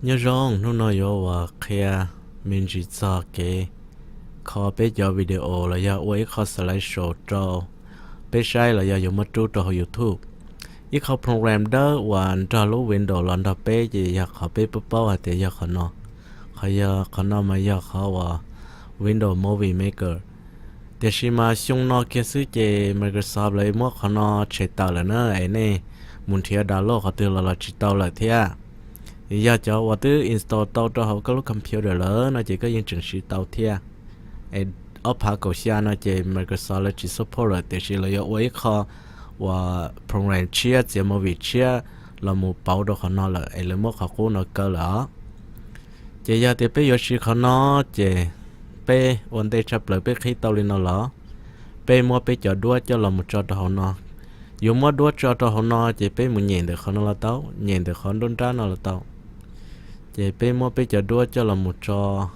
Nyob zoo, hnub no yuav ua qhia me ntsis txog kev kho peb cov video los yog ua ib qho slideshow rau peb saib los yog yuav muab rub rau hauv YouTube. Ib qho program dawb uas nrog lub Windows los nrog peb ces yog qhov peb paub paub hais tias yog qhov no. Qhov yog qhov no mas yog qhov uas Windows Movie Maker. Tiam sis mas xyoo no kiag xwb ces Microsoft lawv muab qhov no tshem tawm lawm na, es nej mus nrhiav download qhov twg los los tsis tau lawm thiab. Yog cov uas twb install tau rau hauv koj lub computer lawm no ces koj yeej tseem siv tau thiab. Es ob phav kaum xya no ces Microsoft lawv tsis support lawm, tiam sis lawv yuav ua ib qho uas program tshiab, txiav movie tshiab los mus pauv rau qhov no lawm, es lawv muab qhov qub no kaw lawm os. Ces yog tias peb yuav siv qhov no, ces peb ua ntej tshaj plaws peb qhib tau li no los, peb muab peb cov duab coj los mus tso rau hauv no. Yuav muab duab tso rau hauv no ces peb mus nyem ntawm qhov no los tau, nyem ntawm qhov nruab nrab no los tau. Ces peb muab peb cov duab coj los mus tso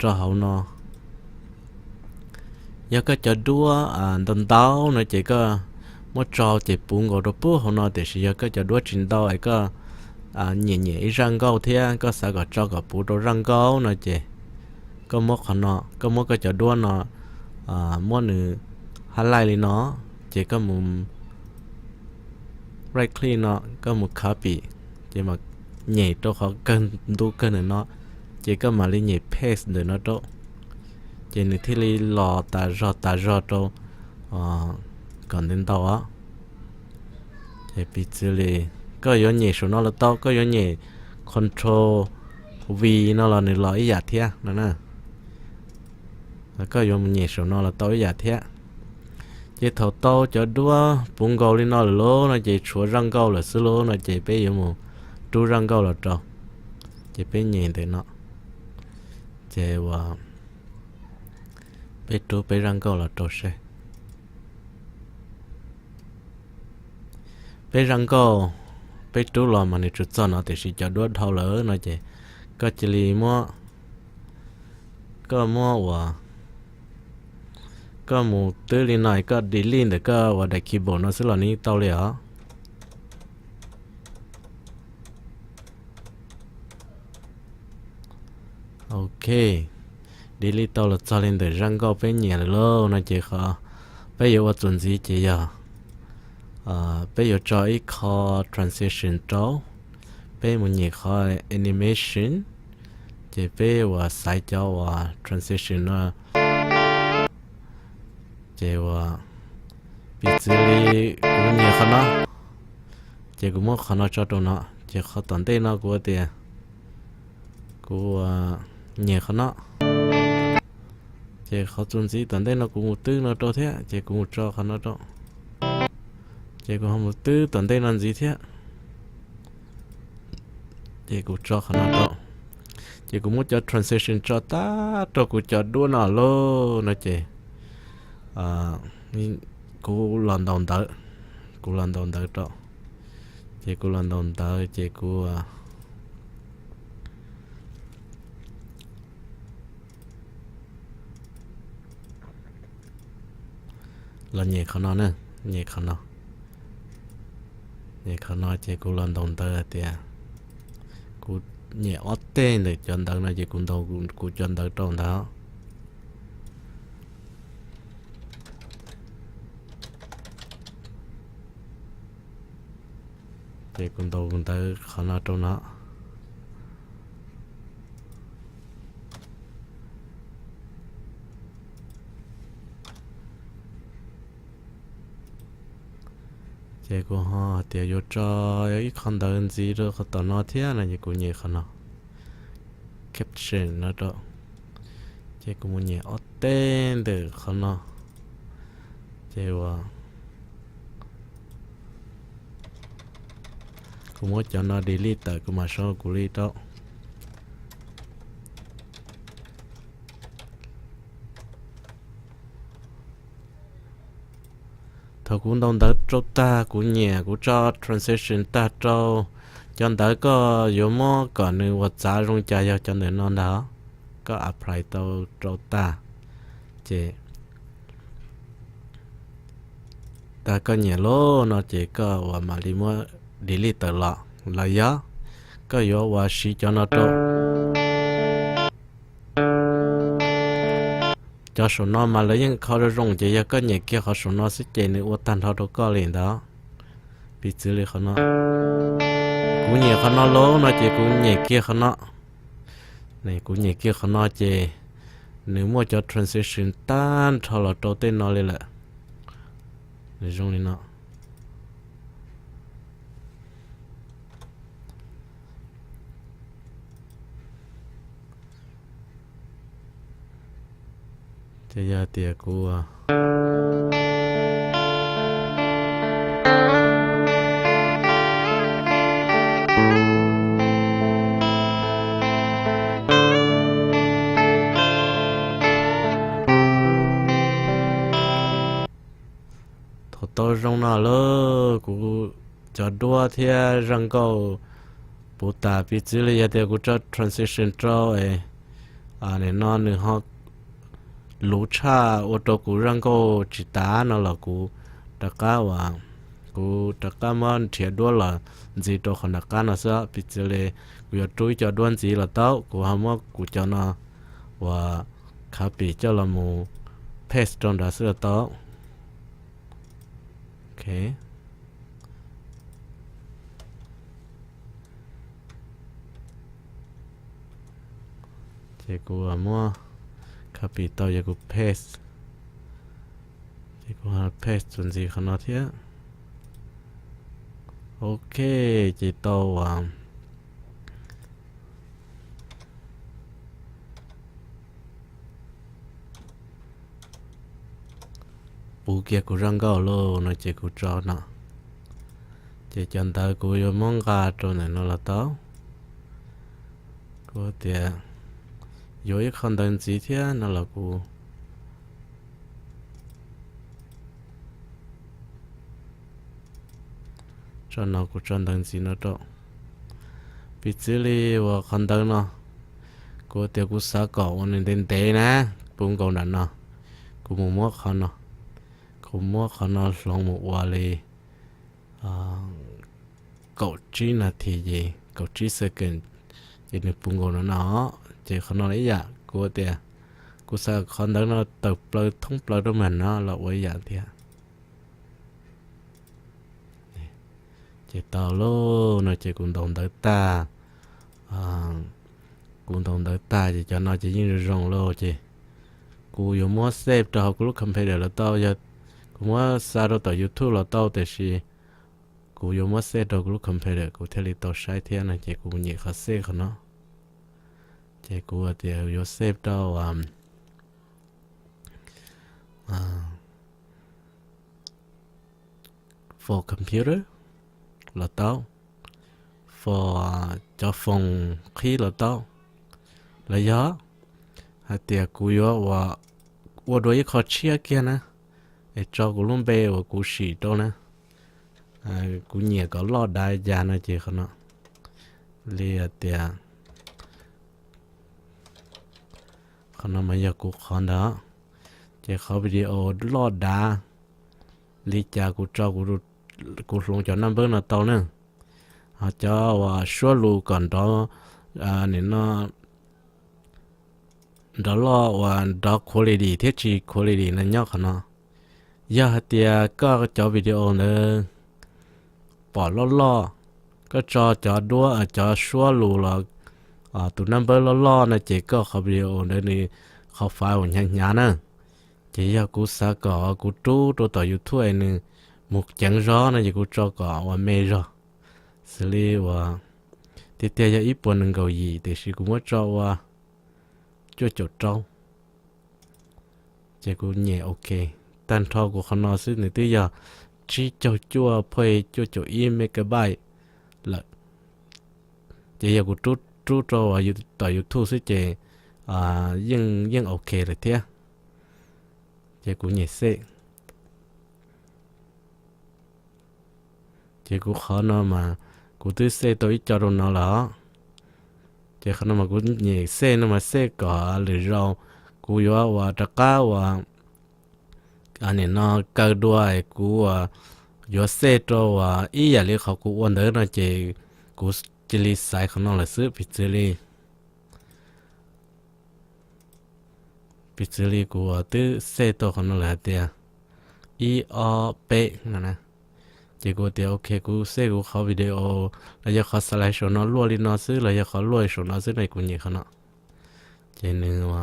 rau hauv no. Yog koj cov duab ntau ntau no ces koj muab tso ces puv nkaus rau puag hauv no, tiam sis yog koj cov duab tsis ntau es koj nyem nyem ib zaj nkauj thiab koj xav kom tso kom puv rau zaj nkauj no ces koj muab qhov no, koj muab koj cov duab no, muab nws highlight li no, ces koj mus right click no, koj mus copy, ces mas nyem rau qhov kawg ntu kawg ntawm no, ces koj mam li nyem paste ntawm no rau, ces nws thiaj li los tas zog tas zog rau kom ntev ntau os. Ces piv txwv li koj yuav nyem saum no los tau, koj yuav nyem control V no los nws los ib yam thiab no na. Koj yuav mus nyem saum no los tau ib yam thiab. Ces thaum tau cov duab puv nkaus li no lawm lauj no ces tshuav zaj nkauj lawm xwb lauj no ces peb yuav mus rub zaj nkauj los rau. Ces peb nyem ntawm no, ces uas peb rub peb zaj nkauj los rau seb. Peb zaj nkauj, peb rub los mas nws tsuas txog no tiam sis cov duab dhau lawm no ces koj cia li muab, koj muab uas, koj mus twb li no koj delete ntawm koj uas daim keyboard no xwb los nws yeej tau li os. Ok, delete tau los txog li ntawm zaj nkauj peb nyiam lawm lauj no ces qhov peb yuav ua txuas ntxiv ces yog peb yuav tso ib qho transition rau, peb mus nyem qhov animation, ces peb uas xaiv cov uas transition no, ces uas piv txwv li kuv nyem qhov no, ces kuv muab qhov no tso rau no, ces qhov tom ntej no kuv tias kuv nyem qhov no, ces qhov txuas ntxiv tom ntej no kuv mus twb no rau thiab, ces kuv mus tso qhov no rau, ces kuv ho mus twb tom ntej no ntxiv thiab, ces kuv tso qhov no rau, ces kuv muab cov transition tso tag rau kuv cov duab no lauj no ces kuv los ntaus ntawv, kuv los ntaus ntawv rau, ces kuv los ntaus ntawv ces kuv los nyem qhov no na, nyem qhov no, nyem qhov no ces kuv los ntaus ntawv hais tias, kuv nyem ob teg ntawm cov ntawv no ces kuv ntaus kuv cov ntawv rau ntawd. Ces kuv ntaus ntawv qhov no rau no, ces kuv ho hais tias yuav tso ib qho ntawv ntxiv rau qhov tom no thiab no ces kuv nyem qhov no, caption no rau, ces kuv mus nyem ob teg ntawm qhov no, ces uas kuv muab cov no delete tawm kuv mam sau kuv li rau. Thaum kuv ntaus ntawv rau tag, kuv nyiam kuv tso transition tag rau, cov ntawv koj yuav muab kom nws ua txav zoo cas yog cov ntawm no ntag, koj apply tau rau tag, ces tag koj nyiam lawm no ces koj uas mam li muab delete tawm los los yog koj yuav ua siv cov no rau. Cov saum no mas lawv yeej kho zoo zoo ces yog koj nyem kiag qhov saum no xwb ces nws ua tag nrho rau koj li ntawd. Piv txwv li qhov no, kuv nyem qhov no lauj no ces kuv nyem kiag qhov no. Kuv nyem kiag qhov no ces nws muaj cov transition tag nrho los rau tej no li lawm. Nws zoo li no. Ces yog tias kuv Thaum tau zoo no lawm kuv cov duab thiab zaj nkauj puv tas. Piv txwv li yog tias kuv tso transition rau, nim no nws ho luv tshaj ua rau kuv zaj nkauj tsis tas no los kuv rov qab ua, kuv rov qab muab nrhiav duab los ntxiv rau qhov nram qab no xwb. Piv txwv li kuv yuav rub ib co duab ntxiv los tau, kuv ho muab kuv cov no ua copy coj los mus paste rau nrad xwb los tau. Ces kuv muab copy tau ces kuv paste. Ces kuv paste txuas ntxiv qhov no thiab. Ok, ces tau puv kiag kuv zaj nkauj lauj no ces kuv tso no. Ces cov ntawv kuv yuav muab nqa rau ntawm no los tau. Kuv tias yuav ib qho ntawv ntxiv thiab no los kuv tso no, kuv tso ntawv ntxiv no rau. Piv txwv li uas qhov ntawv no, kuv tias kuv xav kom uas nws ntev ntev na, puv nkaus nram no, kuv mus muab qhov no, kuv muab qhov no hloov mus ua li kaum tsib nas this ces kaum tsib second, ces nws puv nkaus nram no. Ces qhov no ib yam, kuv tias kuv xav qhov ntawv no tawm plaws thoob plaws rau mam no los ua ib yam thiab. Ces tau lauj no ces kuv ntaus ntawv tag, kuv ntaus ntawv tag ces cov no ces yeej zoo zoo lauj. Ces kuv yuav muab save rau hauv kuv lub computer los tau, yog kuv muab xa rau tom YouTube los tau, tiam sis kuv yuav muab save rau kuv lub computer kuv thiaj li tau saib thiab no ces kuv nyem qhov save qhov no. Ces kuv tias yuav save rau for computer los tau, for cov foos qhib los tau, los yog hais tias kuv yuav ua, ua dua ib qho tshiab kiag na, es tso kuv lub npe uas kuv sim rau na, kuv nyiam kom loj dav cas no ces qhov no, li hais tias qhov no mas yog kuv qhov ntawd, ces qhov video loj dav li cas kuv tso, kuv hloov cov naj npawb no tau na. Ho cov uas suab lus kom nrov, nim no nrov loj uas nrov quality thiab tsis quality no nyob qhov no. Yog hais tias koj cov video ntawd pom loj loj, koj tso cov duab cov suab lus los tus naj npawb loj loj no ces koj qhov video ntawd nws qhov file uas hnyav hnyav na. Ces yog kuv xav kom kuv rub rau tom YouTube es nws mus ceev zog no ces kuv tso kom ua me zog, xws li uas tiag tiag yog ib puas nees nkaum yim tiam sis kuv muab tso ua cuaj caum rau. Ces kuv nyem ok, tag nrho kuv qhov no xwb nws twb yog tsib caug cuaj point cuaj caum ib megabyte lawm. Ces yog kuv rub rau tom YouTube xwb ces yeej yeej ok lawm thiab. Ces kuv nyem save. Ces kuv qhov no mas kuv twb save tau ib co rau no lawm. Ces qhov no mas kuv nyem save no mas save kom lwm zaus kuv yuav ua rov qab ua, nim no kaw dua kuv yuav save rau ua ib yam li qhov kuv ua ntawd no ces kuv cia li xaiv qhov no lawm xwb. Piv txwv li, piv txwv li kuv twb save tau qhov no lawm hais tias ib ob peb no na. Ces kuv tias ok, kuv save kuv qhov video los yog qhov slideshow no luaj li no xwb los yog qhov luaj saum no xwb no, kuv nyem qhov no. Ces nws ua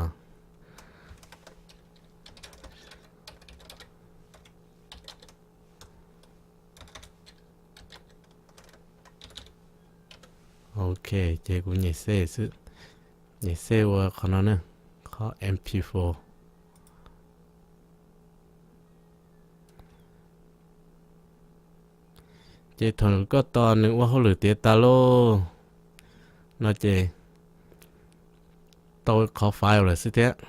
Ok, ces kuv nyem save xwb, nyem save ua qhov no ne, qhov M P four. Ces thaum koj tos nws ua hauj lwm tiav tas lauj no ces tau qhov file lawm xwb thiab.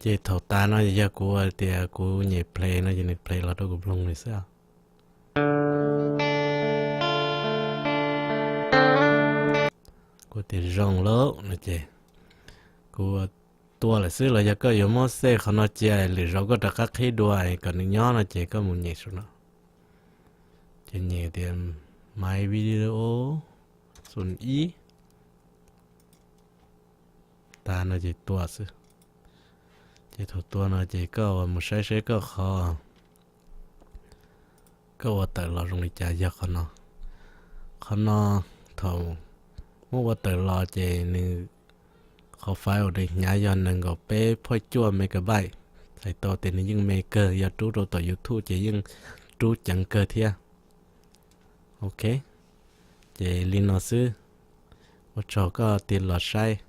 Ces thaum tas no yog kuv tias kuv nyem play no ces nws play los rau kuv mloog li xwb. Kuv tias zoo lawm no ces kuv tua lawm xwb, los yog koj yuav muab save qhov no cia lwm zaus koj rov qab qhib dua kom nws nyob no ces koj mus nyem saum no. Ces nyem tias My Video xu ib tas no ces tua xwb. Ces thaum tua no ces koj mus saib saib koj qhov koj ua tawm los zoo li cas yog qhov no. Qhov no thaum muab ua tawm los ces nws qhov file uas nws hnyav yog nees nkaum peb point cuaj megabyte, txhais tau tias nws yeej me kawg, yog rub rau tom YouTube ces yeej rub ceev kawg thiab. Ok, ces li no xwb. Ua tsaug koj tig los saib.